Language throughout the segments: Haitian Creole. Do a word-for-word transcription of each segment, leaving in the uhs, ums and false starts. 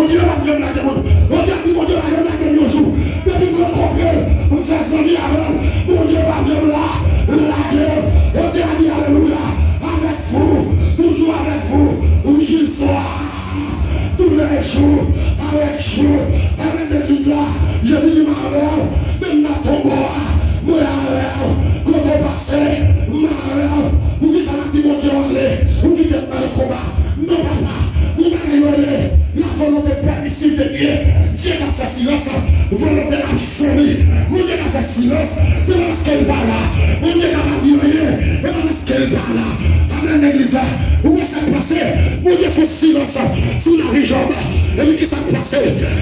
Bondye p ap janm lage moun. Bondye di Bondye p ap janm lage m yon jou. Depi m rankontre l, m fè zanmi avè l, Bondye p ap janm la, lage m. Bondye a di, alelouya, avec vous, toujours avec vous, où qu'il soit. Tous les jours, avec vous. Amèn, legliz la. Jezi di m avè w, menm nan tonbo a, mwen avè w. Kote w pase, m avè w. Poukisa n ap di Bondye w ale, ou kite m nan yon konba? Non, papa, yon bagay yo rele la volonté permissive de Dieu. Dye ka fè silans, volonte absoli. Bondye ka fè silans, se pa paske l pa la. Bondye ka pa di anyen, e pa paske l pa la. Amèn, legliz la. Ou wè sa k pase? Bondye fè silans sou lavi Jòb. Epi ki sa k pase?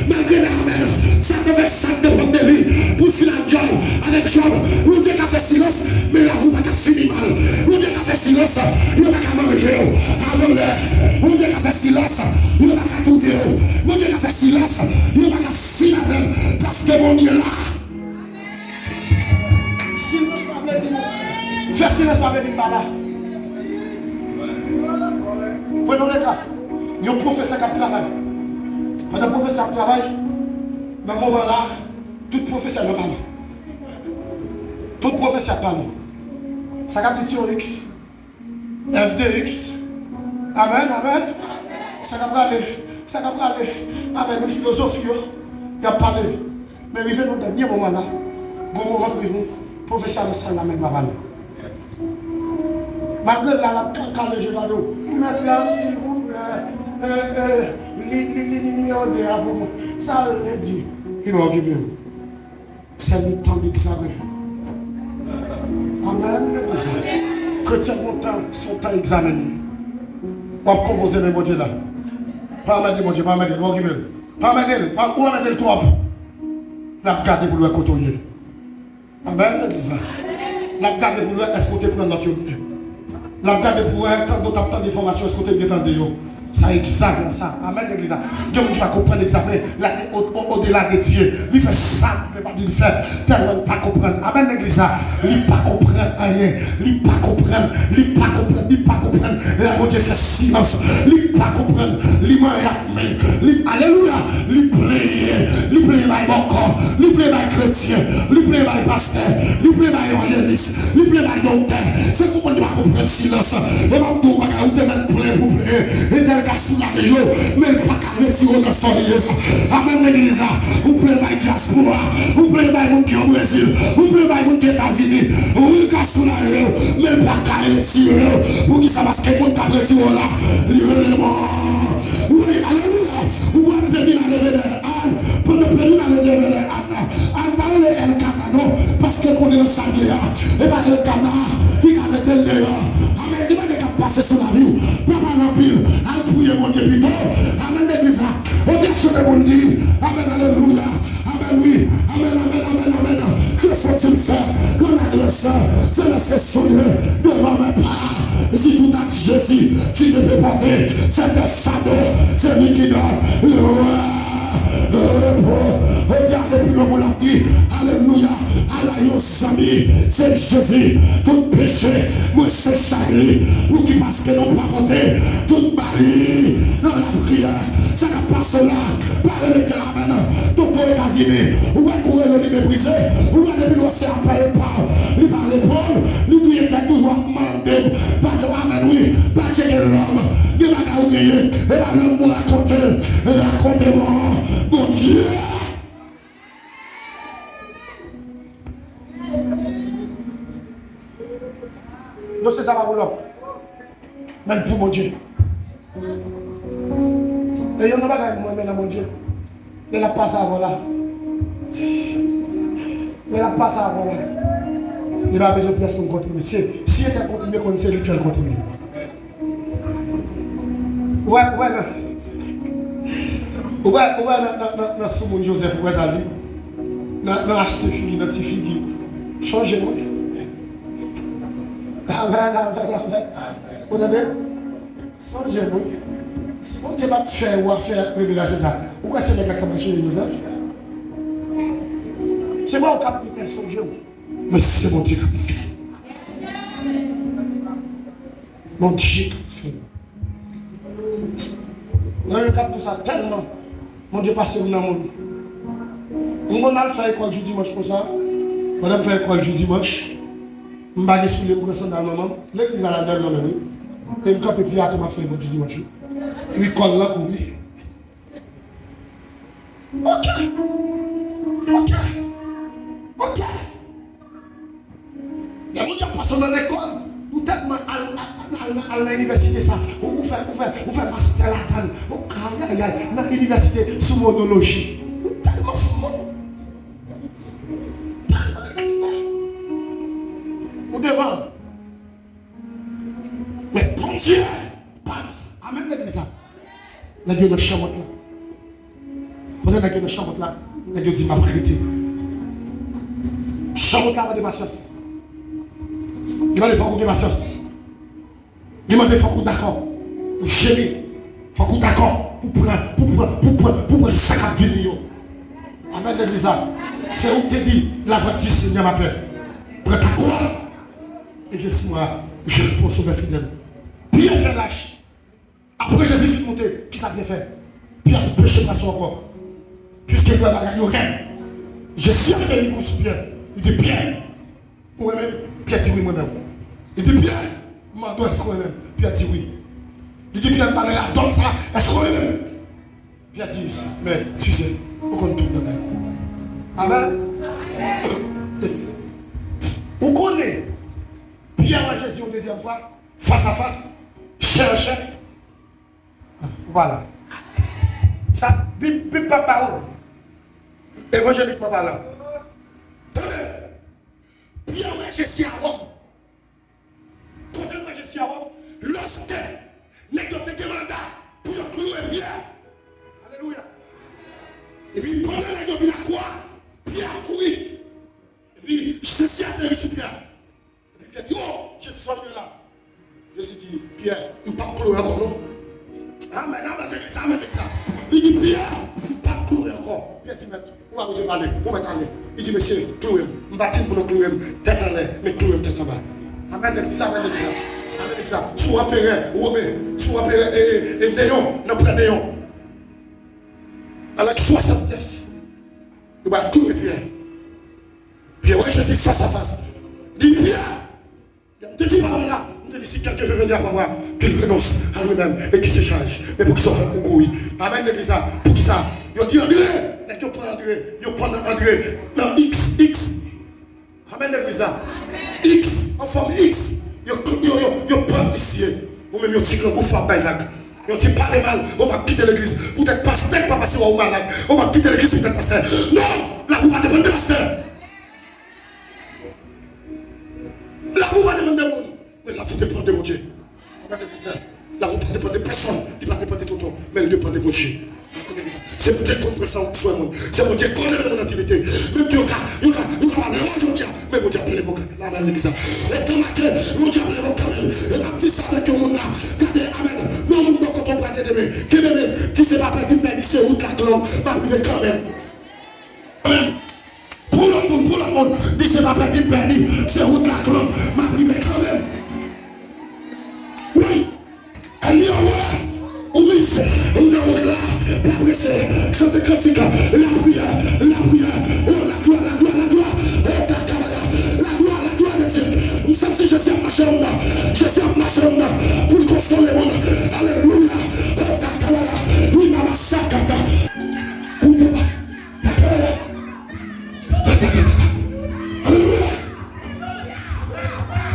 Malgre l amèn, sa te fè sa k depann de li pou l fin ak Jòb, avèk Jòb. Bondye ka fè silans, men lavi w pa ka fini mal. Bondye ka fè silans, yo pa ka manje w avan lè. Bondye ka fè silans, yo pa ka touye w. Bondye ka fè silans, yo pa ka fin avè m, paske Bondye la. Silans pa vle di nou, fè silans pa vle di n pa la. Pran yon ka, yon pwofesè k ap travay. Pandan pwofesè ap travay, nan moman la, tout pwofesè nan pa nou. Tout pwofesè ap pale. Sa k ap di ti yon X, F de X. Amèn, amèn. Sa k ap prale, sa k ap prale. Amèn, wi, filozofi yo, y ap pale. Men rive nan dènye moman la, gon moman k rive, pwofesè a nan sal la, men l pa pale. Malgre l la, l ap ka-, kale je l ap di w, mèt la, silvouplè, e, e, li, li, li nimewo de a pou mwen. Sa l vle di, li pa okipe w. Se le tan de egzamen. Amèn. Kretyen gon tan, se yon tan egzamen li ye. W ap konpoze men Bondye la. Pa anmède Bondye, pa anmède l, pa okipe l. Pa anmède l, pa, ou anmède l twòp. L ap gade pou l wè kote w ye. Amèn, legliz la. L ap gade pou l wè èske w te pran nòt yo byen. L ap gade pou wè, pandan w t ap tande fòmasyon, èske w te byen tande yo. Sa egzamen sa. Amèn, legliz la. Gen moun ki pa konprann egzamen la, o, o, odela de Dye. Li fè sa li pa di l fè, tèlman li pa konprann. Amèn, legliz la. Li pa konprann anyen. Li pa konprann. Li pa konprann. Li pa konprann. Lè Bondye fè silans, li pa konprann. Li manyen ak men l. Li, alelouya. Li plenyen. Li plenyen bay bòkò. Li plenyen bay kretyen. Li plenyen bay pastè. Li plenyen bay evanjelis. Li plenyen bay doktè. Se konprann li pa konprann silans. E m ap di w bagay, ou te mèt plenyen pou plenyen. Entèl ka soulaje w, men l pa ka retire w nan sa w ye a. Amèn, legliz la. Ou plenyen bay dyaspora. Ou plenyen bay moun ki o Brezil. Ou plenyen bay moun ki Etazini. Wi, l ka soulaje w, men l pa ka retire w. Poukisa? Paske moun k ap retire w la, li rele mò. Wi, alelouya. Ou wè Penina leve dèyè Ann. Pandan Penina leve dèyè Ann, Ann pa rele Elkana non, paske l konnen nan sa l ye a, e pa Elkana ki ka mete l deyò. Amèn. Gen bagay k ap pase sou lavi w. Pa pale anpil. Al priye Bondye pito. Amèn, legliz la. Ebyen, chante pou l di. Amèn, alelouya. Amèn, wi. Amèn, amèn, amèn, amèn. Que faut-il faire quand l'adversaire se laisse sonner devant mes pas? Si tout acte Jésus, tu ne peux porter, c'est un fardeau, c'est lui qui donne le roi. Repo. Regarde, depi lè moun ap di, alelouya, ala yon zanmi, se Jezi. Tout peche, mwen se chay li. Ou ki paske nou pa pote, tout bali nan lapriyè. Sa k ap pase la, pa rele amèn. Doktè Etazini, ou wè kourè li meprize, ou wè depi lè w se apèl pa w, li pa reponn, li touye tèt toujou ap mande m. Pa di amèn wi, pa tcheke lòm. Gen bagay ou genyen, e pa lòm pou rakonte l. Rakonte mwen, Bondye. Non, se sa pa pou lòm. Men l pou Bondye. E youn nan bagay mwen renmen nan Bondye, lè l ap pase avè w la, lè l ap pase avè w la, li pa bezwen pyès pou l kontribye. Se, si e te kontribye, konn se li k fè l kontribye. Ou wè, ou wè nan, ou wè, ou wè nan, nan, nan, nan soumoun Jozèf, ou wè sa l di? Nan, nan achte figi, nan ti figi. Chonje mwen. Amèn, amèn, amèn. Ou tande? Sonje mwen. Si Bondye pa t fè w a fè revelasyon sa, ou kwè se nèg la k ap chonje Jozèf? Se mwen ou k ap di kè l sonje w. Men se Bondye k ap fè. Bondye k ap fè. Mwen menm k ap di w sa tèlman. Bondye pase m nan moun. M konn al fè ekòl jou dimanch konsa. Pandan m fè ekòl jou dimanch, m pa gen soulye, m pran sandal manman m. Legliz la ladan l nan menm, wi. E m kanpe pye atè, m ap fè ekòl jou dimanch, wi. Epi kòl lan kouri. Ok. Ok. Ok. Lè Bondye ap pase w nan lekòl, ou tèlman al, al, al, al nan inivèsite sa, ou, ou fè, ou fè, ou fè mastè ladan l, ou, ayayay, nan inivèsite sou monoloji. Ou tèlman sou moun. Tèlman ekriven. Ou devan. Men Bondye pa nan sa. Amèn, legliz la. Nèg yo nan chanmòt la. Pandan nèg yo nan chanmòt la, nèg yo di, "M ap rete." Chanmòt la mande pasyans. Li mande fòk ou gen pasyans. Li mande fòk ou dakò pou jere. Fòk ou dakò pou pran, pou pran, pou pran, pou pran sa k ap vini yo. Amèn, legliz la. Se ou ki te di, "La voix du Seigneur m'appelle. Pran ta kwa et viens suivre moi, je réponds au Sauveur fidèle." Pyè fè lach. Apre Jezi fin moute, kisa Pyè fè? Pyè peche pwason ankò. Piske l wè bagay yo rèd. Jezi ap vini pou sou Pyè. Li di, "Pyè, ou renmen m?" Pyè di, "Wi, m renmen w." Li di, "Pyè, m mande w, èske w renmen m?" Pyè di, "Wi." Li di, "Pyè, m pale a dòm sa, èske w renmen m?" Pyè di, "Men, tu sais, ou konn tout bagay." Amèn. Ou konnen, Pyè wè Jezi yon dezyèm fwa, fas a fas, chè a chè. Ah, ou pa la. Sa, Bib, Bib p ap ba ou. Evanjelikman palan. Tande. Pyè wè Jezi a Wòm. Kote l wè Jezi a Wòm? Lòske nèg yo te gen manda pou yo klouwe Pyè. Alelouya. Epi pandan nèg yo vin ak kwa, Pyè ap kouri. Epi Jezi ateri sou Pyè. Epi Pyè di, "O, Jezi, sa w ye la?" Jezi di, "Pyè, m p ap klouwe ankò non." Amèn, amèn, legliz, amèn, legliz. Li di, "Pyè, m p ap klouwe ankò." Pyè di, "Mèt, ou pa bezwen pale, ou mèt ale." Li di, "Mesye, klouwe m. M pa di n pou nou klouwe m tèt anlè, men klouwe m tèt anba." Amèn, legliz, amèn, legliz. Amèn, legliz. Sou anperè Women, sou anperè, e, e, e, Neyon, nan pran Neyon. Avèk swasantnèf, yo ba klouwe Pyè. Pyè wè Jezi fas a fas. Li di, "Pyè, lè m te di pawòl la, m te di, si quelqu'un veut venir après moi, qu'il renonce à lui-même et qu'il se charge." Men poukisa w fè pou kouri? Amèn, legliz la. Poukisa? Yo di Andre, nèg yo pran Andre, yo pann Andre nan X X. Amèn, legliz la. X, an fòm X. Yo, yo, yo, yo pann misye. Ou menm yon ti grangou fò ap bay vag. Yon ti pale mal, ou m ap kite legliz. Poutèt pastè k pa pase wè ou malad, ou m ap kite legliz poutèt pastè. Non! Lavi w pa depann de pastè. Lavi w pa depann de moun. Men lavi w depann de Bondye. Amèn, legliz la. Lavi w pa depann de pèsòn. Li pa depann de tonton. Men l depann de Bondye. Amèn, legliz la. Se Bondye k konn pran san w swen moun. Se Bondye k konn leve moun an dignite. Menm ke yo ka, yo ka, yo ka pa vle wè w jodi a, men Bondye ap leve w kanmenm. Amèn, legliz la. E tan make, Bondye ap leve w kanmenm. E m ap di sa avèk yon moun la. Gade, amèn. Non, moun bò kote w prale demen. Kenbe men. Di se pa pèdi m pèdi, se wout la k long. M ap rive kanmenm. Amèn. Pou lòt moun, pou lòt moun. Di se pa pèdi m pèdi, se wout la k long. M ap rive kanmenm. Wi. Ènmi an wè ou mize, ou nan wout la, pa prese, chante kantik, lapriyè, lapriyè, o laglwa, laglwa, laglwa, o takabaya, laglwa, laglwa de Dye. M santi Jezi ap mache anndan, Jezi ap mache anndan, pou l konsole moun. Alelouya, o takabaya, wi, mama sakata. Koute pa. Alelouya.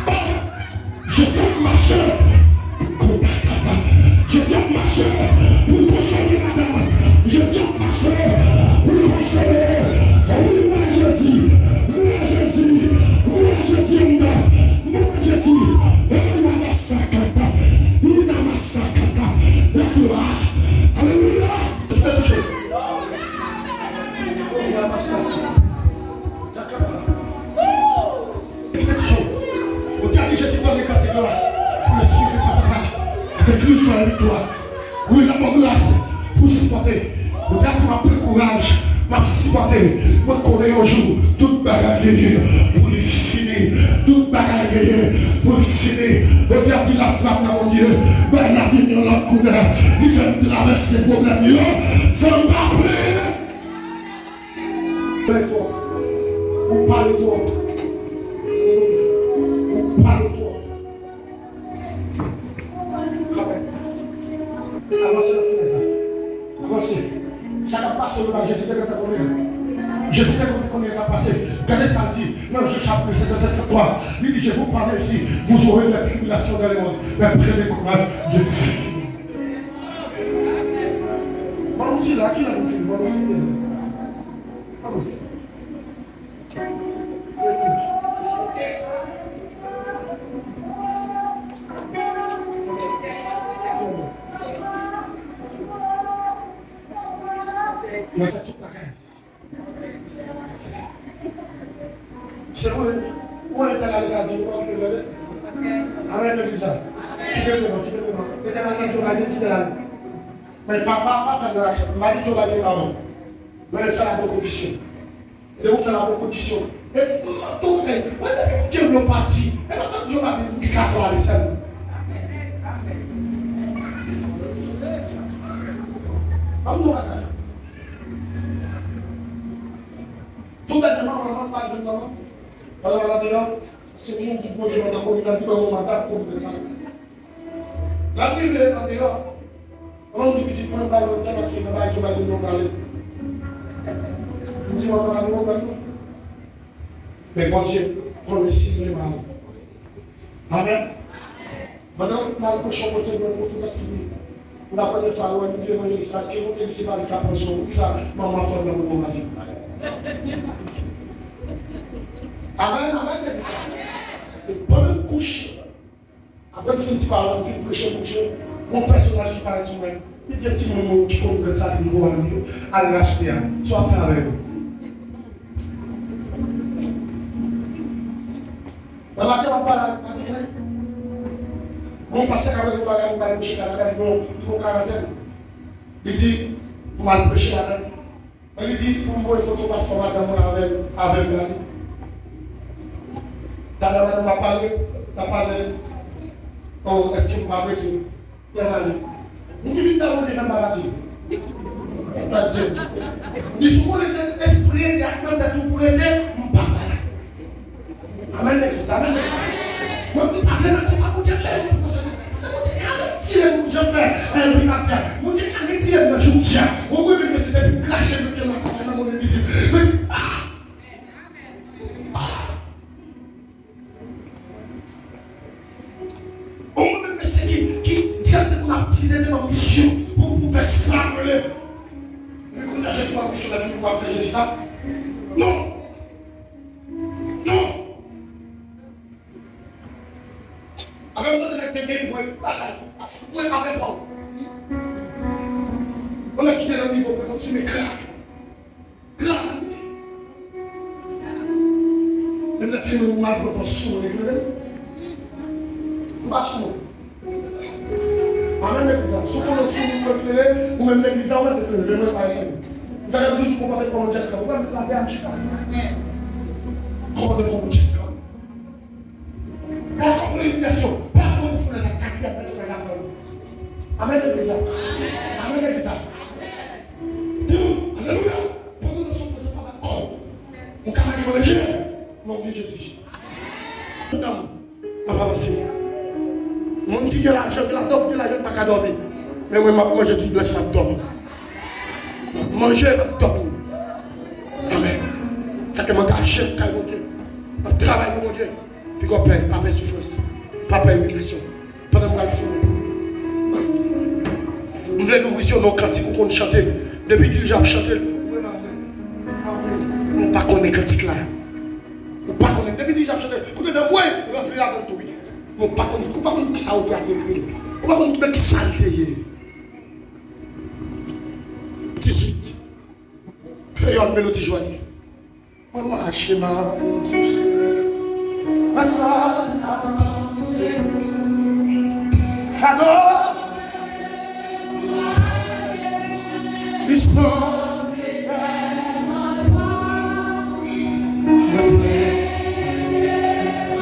Oh, Jezi ap mache pou konbat. Jezi ap mache pou l konsole madanm. Jezi ap mache pou l konsole. Oh, wi, mwen Jezi. Mwen Jezi. Mwen Jezi anndan. Mwen Jezi. Oh, mama sakata. Mama sakata. La gloire. Alelouya. Kite touche. Kite touche. Bondye a di Jezi pral deplase glwa pou l eswif li fas a fas avèk li jwa e viktwa. Wi, l ap ba w gras pou sipòte. Bondye a di, m ap pran kouraj, m ap sipòte. Mwen konnen yon jou, tout bagay genyen pou li fini. Tout bagay genyen pou l fini. Bondye a di, la frap nan Bondye bay lavi m yon lòt koulè. Li fè m travèse pwoblèm yo san m pa ple. Sodòm ak Jezi te gentan konnen. Jezi te konnen kote l t ap pase. Gade sa l di nan Jan chapit sèz, vèsè trannntwa. Li di, "Je vous parle ainsi, vous aurez des tribulations dans le monde, mais prenez courage, je suis." Ban m di la, ki lè nou fin? Ban m di la. Mwen fè tout bagay. Se mwen, mwen te la legliz, mwen te la. Amèn, legliz la. Kite l devan, kite l devan. Etènèl nan Joe Biden, kite l ale. Men papa, pa fè nan ajan. M pa di Joe Biden pa bon. Men fè la bon kondisyon. E de ou fè la bon kondisyon. E m ap tou fè. Mwen depi Bondye vle w pati. E pa tann Joe Biden ki ka fè ale sèl. Ann nou wè sa. Tou bèt manman, manman pa jwenn manman. Pandan manman deyò, paske moun ki Bondye manman komi nan pi bon moman ta komi sa. L ap rive andeyò. Manman di pitit mwen, bay vòt tè paske nan bagay ki bay nou prale. M di manman pa gen pwoblèm non. Men Bondye konnen si li mal. Amèn. Pandan m al preche yon kote, mwen pran foto eski li. Pou la premyè fwa, mwen di evanjelis la, èske nou te li se pa li k ap pran sou ou? Poukisa manman fè m nan mwen madi? Amèn, amèn, te di sa. E pandan m kouche, apre m fin di pawòl la, m fin preche, preche, gon pèsonaj ki parèt sou mwen. Li di, "Timoun mwen ki konn gad sa ki nouvo a nou yo, al rachte a. Sa w ap fè avè yo?" Nan maten, m ap pale avèk patwon mwen. Bon, pastè k ap rele bagay, m pral preche ladan, bon, li gon karantèn. Li di, pou m al preche ladan. Men li di, pou m voye foto paspò madanm mwen avè l, avè m la, li. Dada madanm m ap pale, l ap pale, oh, èske m pa prete? Lè m ale. Moun ki vin nan Bondye fè m pa pati. Li sou konnen se espri ede ak nan tèt ou pou ede, m pa pale. Amèn, legliz, amèn, legliz. Mwen, m pa vle mete pa Bondye, men se Bondye ka retire m, jan fè, men, wi, m ap di, Bondye ka retire m nan joudia. Mwen, mwen, men, se depi m krache, mete lakòl nan move vizit. Men se, ah! Ah! Bon, mwen menm mesye ki, ki, ki jan te konn ap itilize te ban misyon pou, pou fè sa mwen vle. Men kounye a Jezi pa misyon la fini pou ap fè Jezi sa. Non. Non. Avè m tande nèg te gen vre bagay. Ap fè avè pa w. Yon nèg ki te nan nivo mwen konn fimen krak. Grav. Menm lè fini ou mal pran pòz sou moun eklere. M pa sou moun. Amèn, legliz la. Si w konnen w sou moun eklere, ou menm legliz la, ou mèt eklere. Men mwen pa eklere. Sa fè m toujou konpòte kòm Jessica. Ou pa mèt lage a m chita. Konpòte kòm Jessica. Pa konprann imilyasyon. Pa konprann pou foulay sa katriyèm pèsonaj la pran. Amèn, legliz la. Amèn, legliz la. Alelouya! Pandan w nan soufrans, pa bat kò w. Ou ka manje manje, non de Jezi. Madanm, ap avanse. Moun ki gen lajan, gen lajan, gen lajan, pa ka dòmi. Men mwen, m ap manje ti blanch, m ap dòmi. M ap manje, m ap dòmi. Amèn. Sa ke m angaje m kay Bondye. M ap travay pou Bondye. Piga w pè, pa pè soufrans. Pa pè imilyasyon. Pandan m pral fini. M vle nou ouvri sou yon kantik ou konn chante. Depi di l jan ap chante l. Ou pa konnen kantik la. Ou pa konnen. Depi di l jan ap chante. Koute nan mwen, ranpli ladan tou wi. Men ou pa konnen, ou pa konnen kisa otè a te ekri l. Ou pa konnen nan kisa l te ye. Dizwit. Kreyòl melodi jwaye. Mwen mache nan Jezi. Mwen sèl avanse. Fado. Li sanble tèlman lwen. Mwen plen.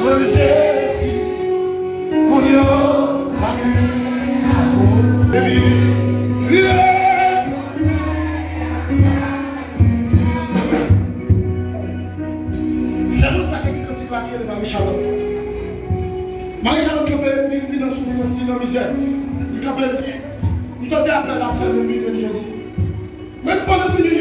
Mwen Jezi. Moun yo pa gen amour. Epi, li Se moun sa k ekri kantik la ki rele Marie Charlotte. Marie Charlotte kanpe, li, li nan soufrans, li nan mizè. Li kanpe, li di, m tande apèl la ap fè nan mil de Jezi. Men pandan mil de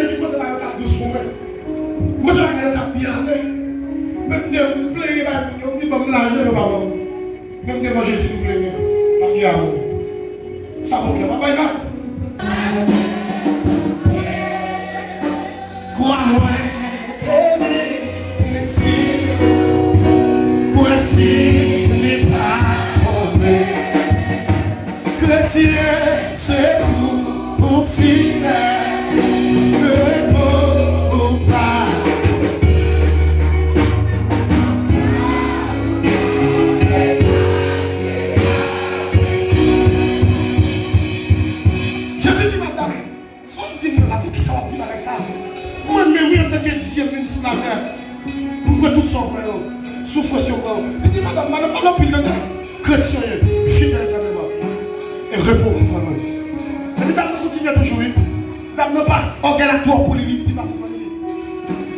Dye m vin sou latè. M pran tout sa w pran yo. Soufrans yo pran yo. Li di, madanm, madanm, madanm, pil nan tè. Kretyen ye. Fidèl sèvant. E repo pa twò lwen. Epi dam nan kontinye toujou, wi. Dam nan pa, ògèy la twò pou li, li, li pase sou li.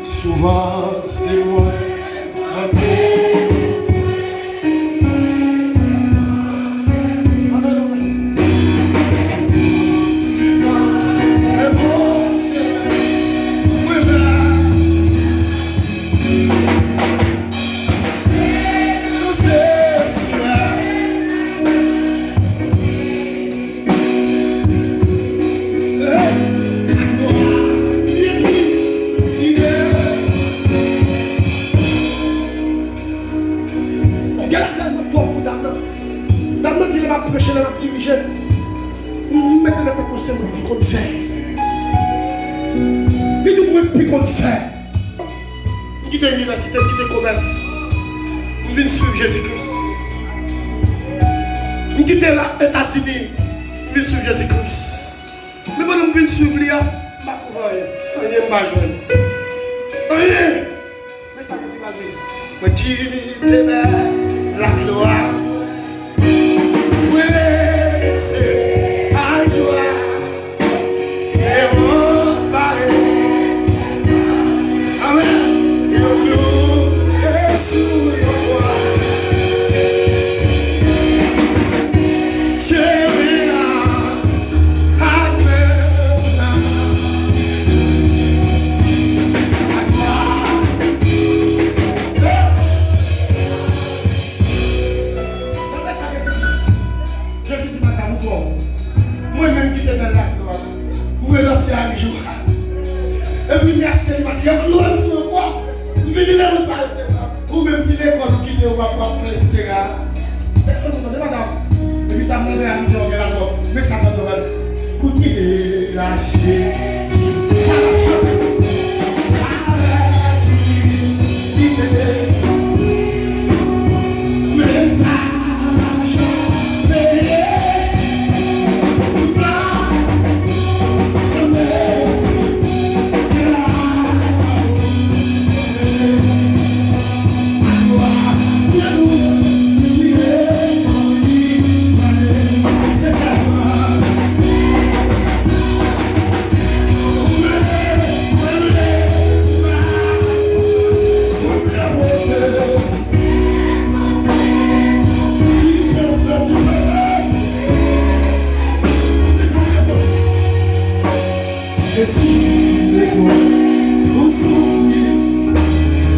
Souvan, se mwen. Ògèy la tèlman twò pou dam nan. Dam nan di lè m ap preche, lè m ap dirije, m mete nan tèt mwen se mwen ki konn fè. Li di mwen ki konn fè. M kite inivèsite, m kite komès. M vin swiv Jezi Kris. M kite la Etazini, m vin swiv Jezi Kris. Men pandan m vin swiv li a, m pa twouve anyen. Anyen m pa jwenn. Anyen! Men sa Jezi pral di. Mwen kite bèl laglwa. Mwen repanse ak jwa. E mwen pare. Amèn. Yo klouwe sou yon kwa. Chemen an ak men an. Ak la. Tande sa Jezi di. Jezi di, madanm, ou twò bon. Mwen menm ki te nan laglwa, m relanse ak jwa. Epi li achte li, pa t yon lòn sou yon kwa. M vini lè mwen pa resevwa. Ou menm ti lekòl ou kite w ap, w ap fè, etsetera. Pèsonn pa tande, madanm. Epi dam nan reyalize ògèy la twò. Men sa dam nan pral di. Kounye a Jezi, sa l ap chante. Avèk li, li te men sa l ap chante. Tout la, se mèsi. E si bezwen ou soufri,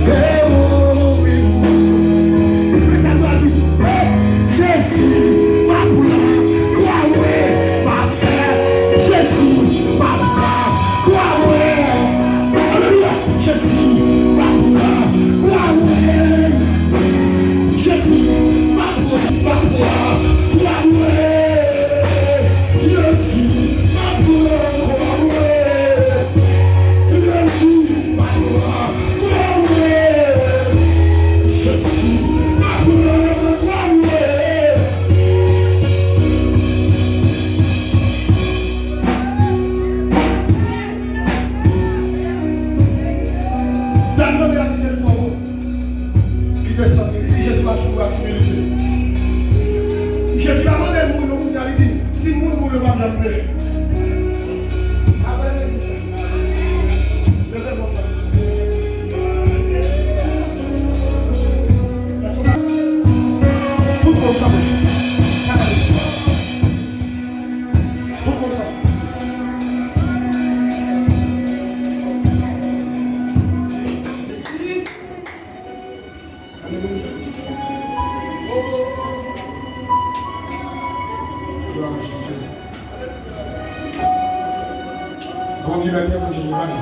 e ou wi. Jezi, m ap pran kwa mwen, m ap fè. Jezi, m ap pran kwa mwen. Alelouya. Jezi, m ap pran kwa mwen. Jezi, m ap pran, m ap pran kwa mwen. Jezi, m ap pran kwa mwen. Jezi, m ap pran kwa mwen. Jezi, m ap pran kwa mwen. Dam nan reyalize l twò wo. Li desann li, li di, Jezi, m ap swiv ou ak imilite. Jezi pa mande l mouri non, kounye a li di, si m mouri, mouri yo p ap janm leve. Amen. Leve konsa, mesye. Èske w ka, tout moun kanpe. Tout moun kanpe. Alelouya. Glwa a Jezi. Gon libète pou Jezi bay.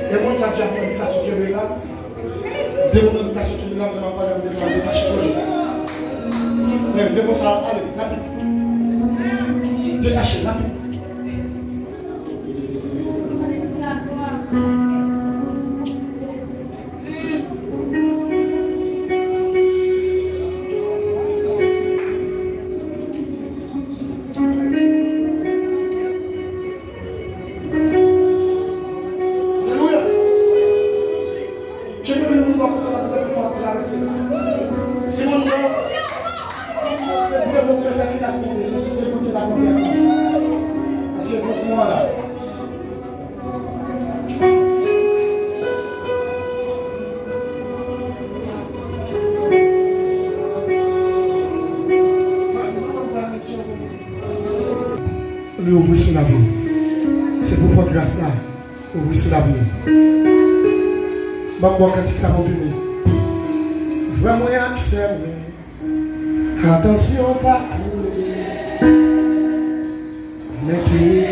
E moun sa dyab nan mitasyon kenbe la. De moun nan mitasyon kenbe la, mwen ap pale avèk nou, detache pwojè. E, de moun sa, ale, rapid. Detache, rapid. Paske pou kou an la. Li ouvri sou lavi w. Se pou pòt gras la ouvri sou lavi w. Ban m ba w kantik sa pou fini. Frè mwen ak sè mwen, atansyon pa tou. Men ki